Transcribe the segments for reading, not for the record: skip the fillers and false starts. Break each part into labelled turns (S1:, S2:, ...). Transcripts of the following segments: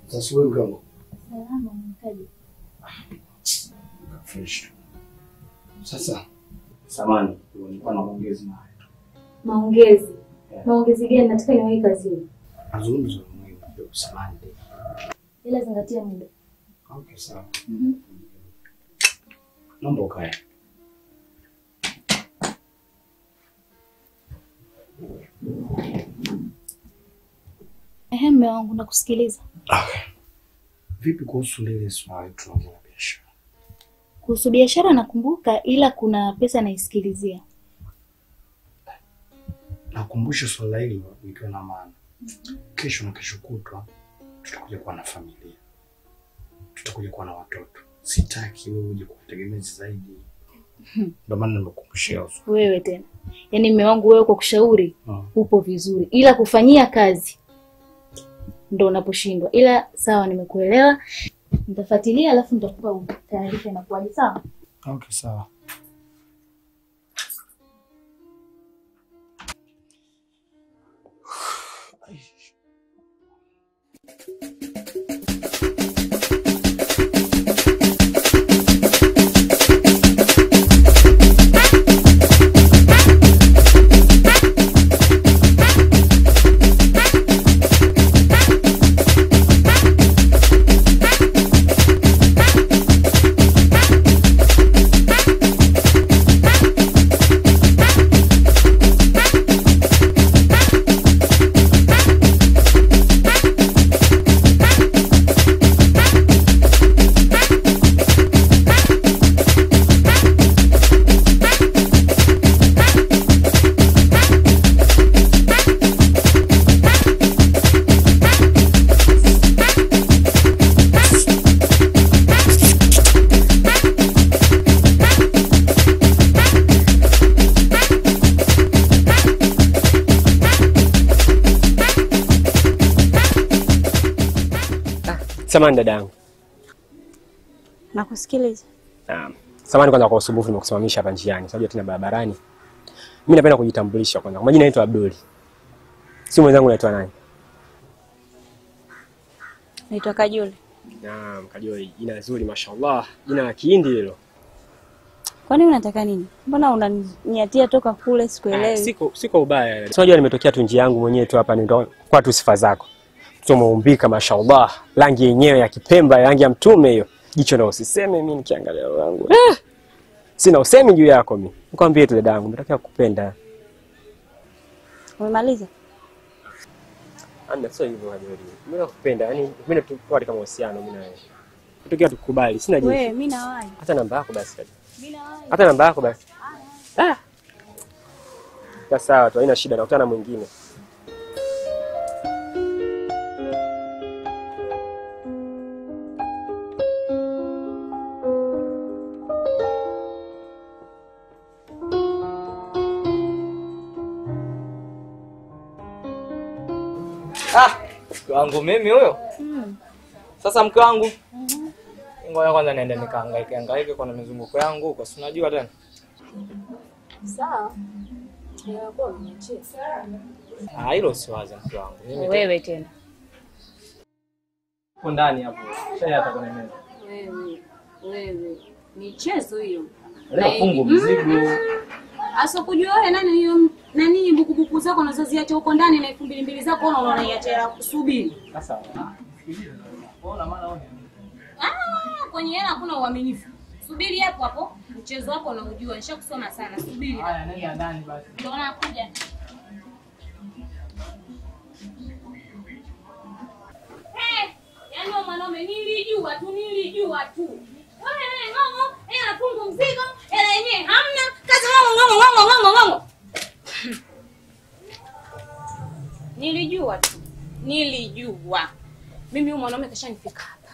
S1: Sasa wewe mkango.
S2: Salama mkaji.
S1: Fresh. Sasa samani nilikuwa na maongezi naye.
S2: Maongezi? Yeah. Maongezi gani? Nataka niwahi kazini.
S1: Mazungumzo muhimu kidogo samani.
S2: Ila zingatia muda.
S1: Okay, sawa. Naomba ukae.
S2: Ehe, mume wangu nakusikiliza.
S1: Okay. Vipi kuhusu lile swali tunaongea biashara?
S2: Kuhusu biashara nakumbuka, ila kuna pesa naisikilizia.
S1: Nakumbusha swala hilo nikiwa na maana. Kesho na kesho kutwa tutakuja kuwa na familia. Tutakuja kuwa na watoto. Sitaki wewe uje kutegemezi zaidi. Ndio maana nimekukumbushia.
S2: Wewe tena. Yaani mume wangu wewe kwa kushauri upo vizuri, ila kufanyia kazi ndio unaposhindwa. Ila sawa, nimekuelewa. Nitafuatilia alafu nitakupa taarifa inakuwaje, sawa?
S1: Okay, sawa.
S3: Samahani dadangu.
S4: Nakusikiliza.
S3: Naam. Samahani kwanza kwa usumbufu nimekusimamisha hapa njiani. Unajua tena barabarani. Mimi napenda kujitambulisha kwanza. Kwa majina naitwa Abduli. Si mwenzangu unaitwa nani?
S4: Naitwa Kajole.
S3: Naam, Kajole, jina zuri mashallah. Jina la Kihindi hilo.
S4: Kwa nini unataka nini? Mbona unaniatia toka kule sikuelewi?
S3: Siko ubaya. Si unajua nimetokea tu njia yangu mwenyewe tu hapa ndio kwa tu sifa zako. Tumeumbika mashallah, rangi yenyewe ya Kipemba, rangi ya mtume hiyo. Jicho na usiseme mimi nikiangalia wangu. Sina usemi juu yako mimi. Nikwambie tu dadangu, nimetokea kukupenda.
S4: Umemaliza?
S3: Ana sio hivyo Kajole. Mimi nakupenda, yani mimi tu kama uhusiano mimi na wewe. Natokea tukubali, sina jinsi.
S4: Wewe mimi na wewe.
S3: Hata namba yako basi Kajole.
S4: Mimi na wewe.
S3: Hata namba yako basi. Ah. Sawa tu, haina shida, nakutana na mwingine.
S5: Mke wangu mimi huyo? Sasa mke wangu. Ngoja kwanza niende nikahangaike hangaike kwa mizunguko yangu huko, si unajua tena.
S4: Sawa. Kwa uniachie.
S5: Ah, hilo usiwaze mke wangu. Mimi
S4: wewe tena.
S5: Uko ndani hapo. Chai hata kwenye meza.
S4: Wewe michezo hiyo.
S5: Leo fungu mzigo.
S4: Aso kujua wewe nani hiyo na nini bukubuku zako unazoziacha huko ndani na 2000 zako unaiacha kusubiri.
S5: Sasa unaona maana wewe.
S4: Ah, kwenye hela hakuna uaminifu. Subiri hapo hapo, mchezo wako unaujua. Nishakusoma sana, subiri.
S5: Haya, nenda ndani basi.
S4: Ndio nakuja. Eh, yaani wewe mwanaume nilijua tu, nilijua tu. Wewe ngongo, hela fungu mzigo, hela yenyewe hamna. Kazi ngongo ngongo ngongo ngongo. Nilijua tu. Nilijua. Mimi huyu mwanaume kashanifika hapa.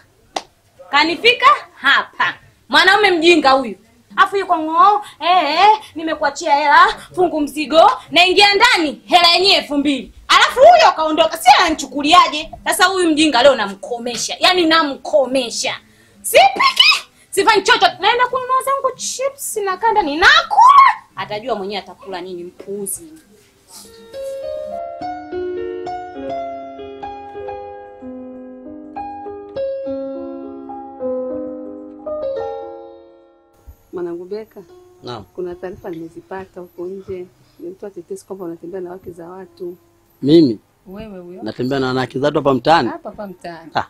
S4: Kanifika hapa. Mwanaume mjinga huyu. Afu yuko ngoo, nimekuachia hela, fungu mzigo, naingia ndani, hela yenyewe 2000. Alafu huyo kaondoka. Si ananichukuliaje? Sasa huyu mjinga leo namkomesha. Yaani namkomesha. Sipiki. Sifanyi chochote. Naenda kununua zangu chips na kanda ninakula. Atajua mwenyewe atakula nini, mpuuzi.
S6: Mwanangu Beka.
S7: Naam.
S6: Kuna taarifa nimezipata huko nje. Nimetoa tetesi kwamba unatembea na wake za watu.
S7: Mimi?
S6: Wewe huyo.
S7: Natembea na wanawake za watu hapa mtaani?
S6: Hapa hapa mtaani.
S7: Ah.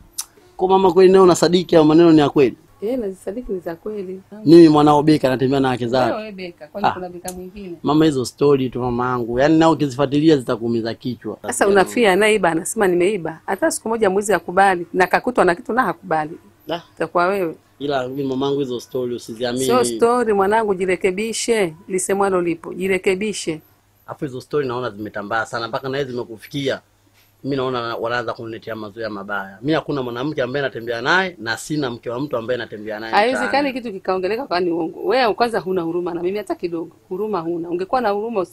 S7: Kwa mama kweli nayo unasadiki au maneno ni ya kweli?
S6: Eh, nazisadiki ni za kweli.
S7: Mimi mwanao Beka natembea na wake za watu.
S6: Wewe Beka, kwani kuna Beka mwingine?
S7: Mama hizo story tu mamangu. Yaani nao ukizifuatilia zitakuumiza kichwa.
S6: Sasa unafia anaiba anasema nimeiba. Hata siku moja mwizi hakubali na kakutwa na kitu na hakubali. Itakuwa wewe.
S7: Ila mimi mamangu hizo story usiziamini.
S6: Sio story mwanangu, jirekebishe. Lisemwalo lipo, jirekebishe.
S7: Hapo hizo story naona zimetambaa sana mpaka na hizi zimekufikia. Mimi naona wanaanza kuniletea mazoea mabaya. Mimi hakuna mwanamke ambaye natembea naye na sina mke wa mtu ambaye natembea naye.
S6: Haiwezekani kitu kikaongeleka kwa ni uongo. Wewe kwanza huna huruma na mimi hata kidogo. Huruma huna. Ungekuwa na huruma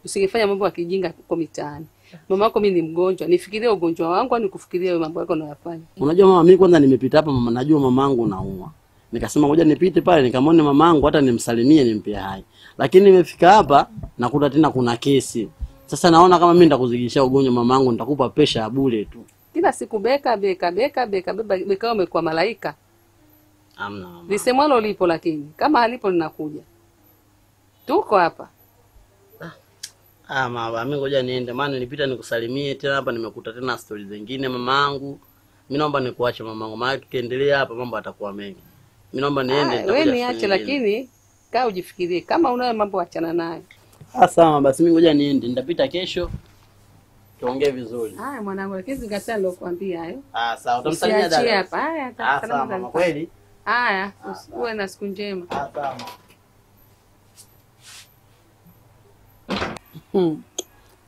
S6: usingefanya mambo ya kijinga huko mitaani. Mama yako mimi ni mgonjwa, nifikirie ugonjwa wangu au nikufikirie wewe mambo yako unayofanya?
S7: Unajua mama, mimi kwanza nimepita hapa mama, najua mamangu naumwa. Nikasema ngoja nipite pale nikamwone mamangu hata nimsalimie nimpe hai. Lakini nimefika hapa nakuta tena kuna kesi. Sasa naona kama mimi nitakuzidishia ugonjwa mamangu, nitakupa pesha ya bure tu.
S6: Kila siku Beka Beka Beka Beka Beka Beka, umekuwa malaika.
S7: Amna mama.
S6: Lisemwalo lipo, lakini kama halipo linakuja. Tuko hapa.
S7: Ah mama, mimi ngoja niende maana nilipita nikusalimie tena hapa nimekuta tena stories zingine mamangu. Mimi naomba nikuache mamangu maana tukiendelea hapa mambo yatakuwa mengi. Mimi naomba niende.
S6: Wewe niache lakini kaa ujifikirie kama unayo mambo achana nayo.
S7: Ah sawa basi mimi ngoja niende, nitapita kesho tuongee vizuri.
S6: Haya mwanangu, lakini zingatia nilokuambia hayo.
S7: Ah sawa, utamsalimia dada.
S6: Hapa. Haya,
S7: sawa mama kweli.
S6: Haya, uwe na siku njema.
S7: Ah sawa.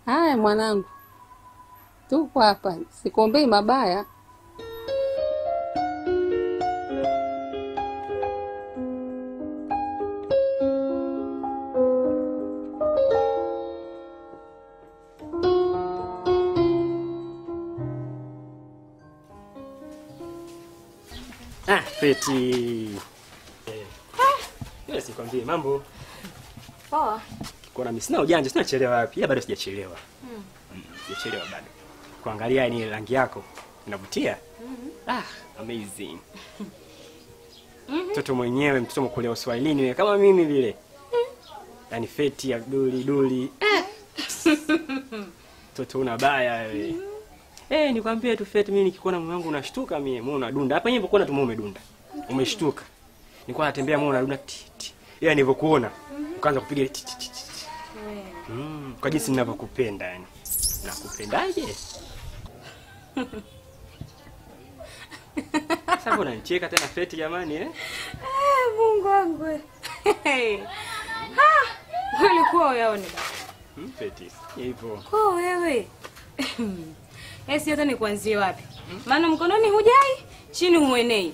S6: Haya mwanangu, tuko hapa, sikuombei mabaya.
S3: Ah, Feti. Yule sikwambie mambo.
S4: Poa.
S3: Kuna mimi sina ujanja, sina chelewa wapi? Ya bado sijachelewa. Sijachelewa bado. Kuangalia ni rangi yako inavutia. Ah, amazing. Mtoto mwenyewe, mtoto mkulea Uswahilini wewe kama mimi vile. Yaani Feti Abduli Duli. Mtoto una baya wewe. Eh, nikwambie tu Feti, mimi nikikuona mume wangu unashtuka mimi, mume unadunda. Hapa nilipokuona tu mume umedunda. Umeshtuka. Nilikuwa natembea mume unadunda ti ti. Yeye nilivyokuona ukaanza kupiga ti ti ti. Kwa jinsi ninavyokupenda yani. Nakupendaje? Sasa unanicheka tena Feti jamani eh?
S4: Mungu wangu. Ha! Ulikuwa uyaone baba.
S3: Feti. Hivyo.
S4: Kwa wewe. Esi hata nikuanzie wapi? Maana mkononi hujai, chini huenei.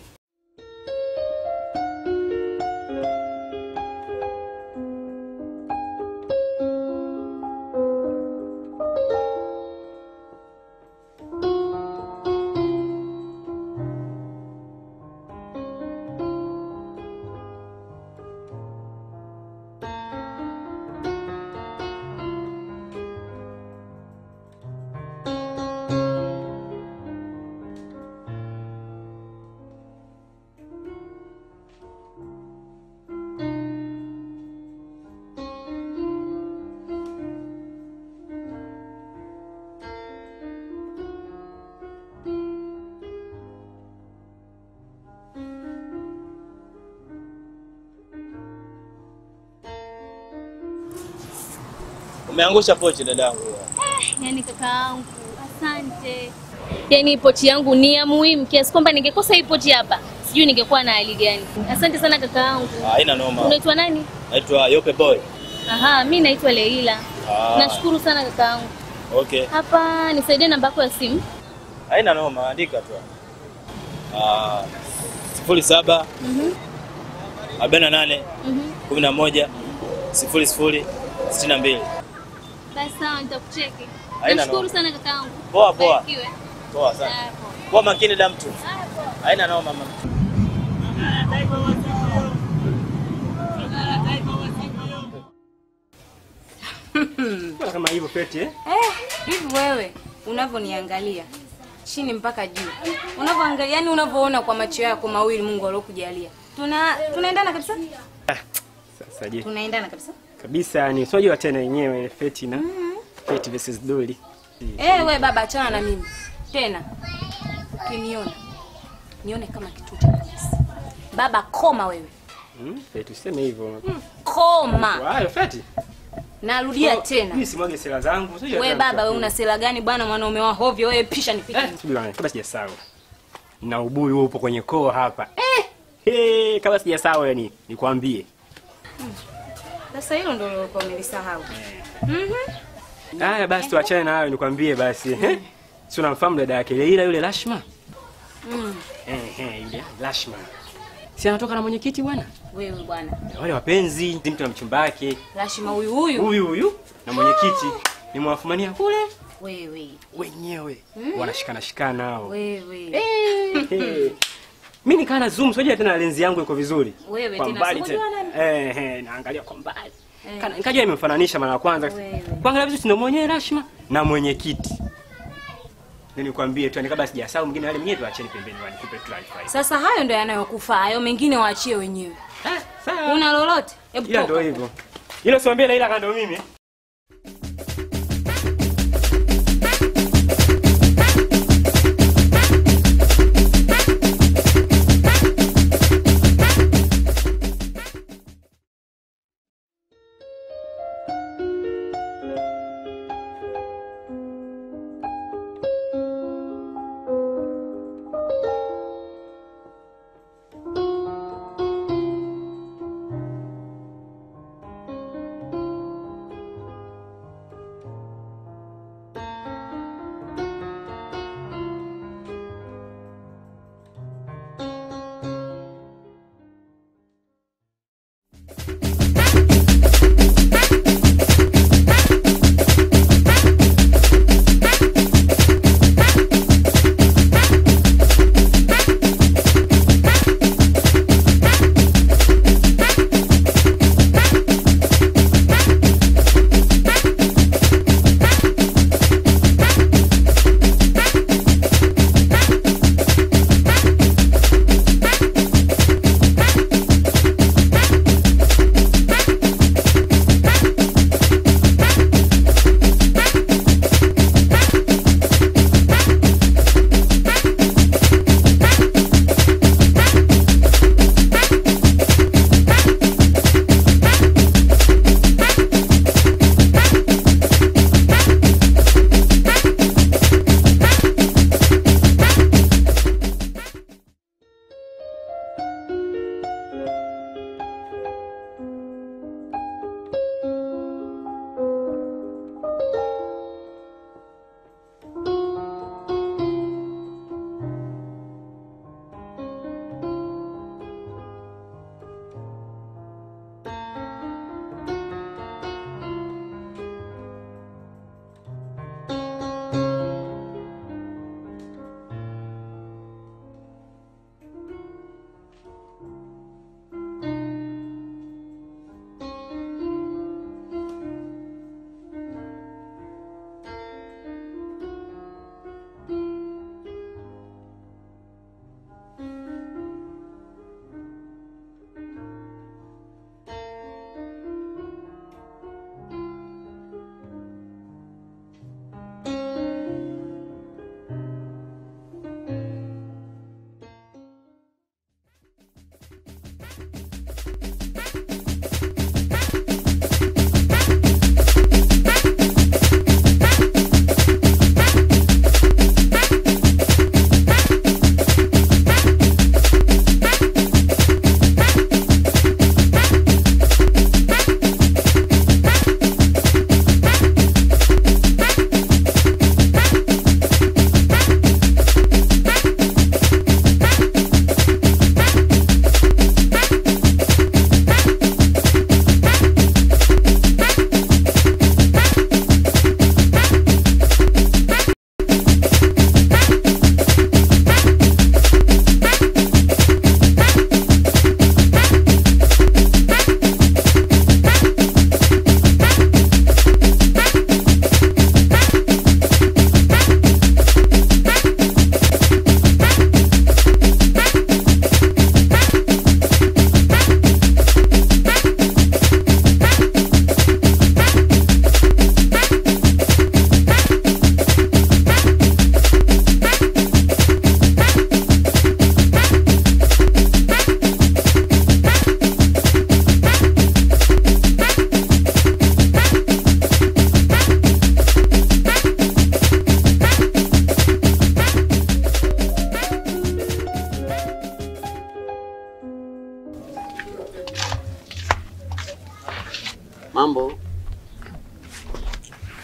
S5: Umeangusha pochi dadangu.
S2: Yaani kakaangu, asante. Yaani pochi yangu ni ya muhimu kiasi kwamba ningekosa hii pochi hapa, sijui ningekuwa na hali gani. Asante sana kakaangu.
S5: Haina noma.
S2: Unaitwa nani?
S5: Naitwa Yope Boy.
S2: Aha, mimi naitwa Leila. Nashukuru sana kakaangu.
S5: Okay.
S2: Hapa nisaidie namba yako ya simu.
S5: Haina noma, andika tu. 07 48 11 00 62.
S2: Basi sawa, nitakucheki. Nashukuru sana kakaangu.
S5: Poa poa. Poa sana. Poa makini da mtu. Haina noma mama.
S3: Mbona kama hivyo Feti eh?
S4: Hivi wewe unavyoniangalia chini mpaka juu. Unavyoangalia, yani unavyoona kwa macho yako mawili Mungu aliyokujalia. Tunaendana kabisa?
S3: Sasa je?
S4: Tunaendana kabisa?
S3: Kabisa yani, unajua tena yenyewe ile Feti na Feti versus Doli.
S4: Wewe baba achana na mimi. Tena ukiniona nione kama kituo cha polisi. Baba koma wewe.
S3: Feti useme hivyo.
S4: Koma.
S3: Hayo Feti.
S4: Narudia tena.
S3: Mimi simwage sera zangu.
S4: Wewe baba wewe una sera gani bwana, mwanaume wa hovyo wewe, pisha nipite.
S3: Subiri kabla sijasahau. Na ubuyu upo kwenye koo hapa. Kabla sijasahau yani nikwambie.
S4: Sasa hilo ndio ulikuwa umelisahau.
S3: Haya basi tuachane na hayo nikwambie basi. Si unamfahamu dada yake Leila yule Lashma? Yule Lashma. Si anatoka na mwenyekiti bwana?
S4: Wewe bwana.
S3: Wale wapenzi, mtu na mchumba wake.
S4: Lashma huyu huyu.
S3: Huyu huyu na mwenyekiti nimewafumania kule.
S4: Wewe.
S3: Wenyewe wanashikana shikana hao.
S4: Wewe.
S3: Mimi nikaa na zoom, sio tena lenzi yangu iko vizuri.
S4: Wewe
S3: kwa
S4: tena
S3: mbali tena. Naangalia kwa mbali. Nikajua nimemfananisha mara ya kwanza. Kuangalia vizuri ndio mwenyewe Lashma na mwenyekiti. Nikwambie tu, kabla sijasahau mwingine wale mwingine tuacheni pembeni wale nikupe taarifa.
S4: Sasa hayo ndio yanayokufaa, hayo mengine waachie wenyewe.
S3: Sawa.
S4: Una lolote? Hebu toka.
S3: Ndio hivyo. Hilo siambie Leila kando mimi.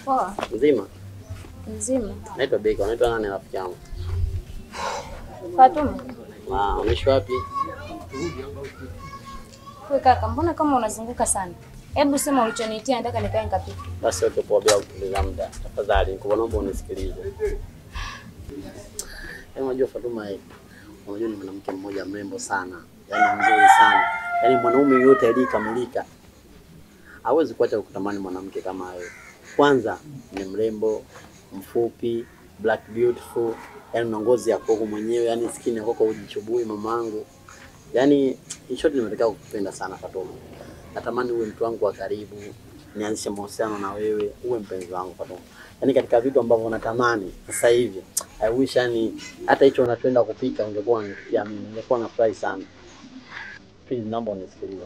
S8: Poa.
S7: Mzima?
S8: Mzima.
S7: Naitwa Beka, unaitwa nani rafiki yangu?
S8: Fatuma.
S7: Ah, unaishi wapi?
S8: Wewe kaka, mbona kama unazunguka sana? Hebu sema ulichoniitia, nataka nikae nikapike.
S7: Basi okay, poa bila kupoteza muda. Tafadhali, nikuomba naomba unisikilize. Yaani unajua Fatuma, unajua ni mwanamke mmoja mrembo sana, yaani mzuri sana. Yaani mwanaume yote aliyekamilika hawezi kuacha kutamani mwanamke kama wewe. Kwanza ni mrembo, mfupi, black beautiful, yaani una ngozi ya koko mwenyewe, yaani skin ya koko hujichubui mamangu. Yaani in short nimetokea kukupenda sana Fatuma. Natamani uwe mtu wangu wa karibu, nianzishe mahusiano na wewe, uwe mpenzi wangu Fatuma. Yaani katika vitu ambavyo natamani sasa hivi, I wish yani hata hicho unachoenda kupika ungekuwa unanipikia mimi, ningekuwa nafurahi sana. Please naomba unisikilize.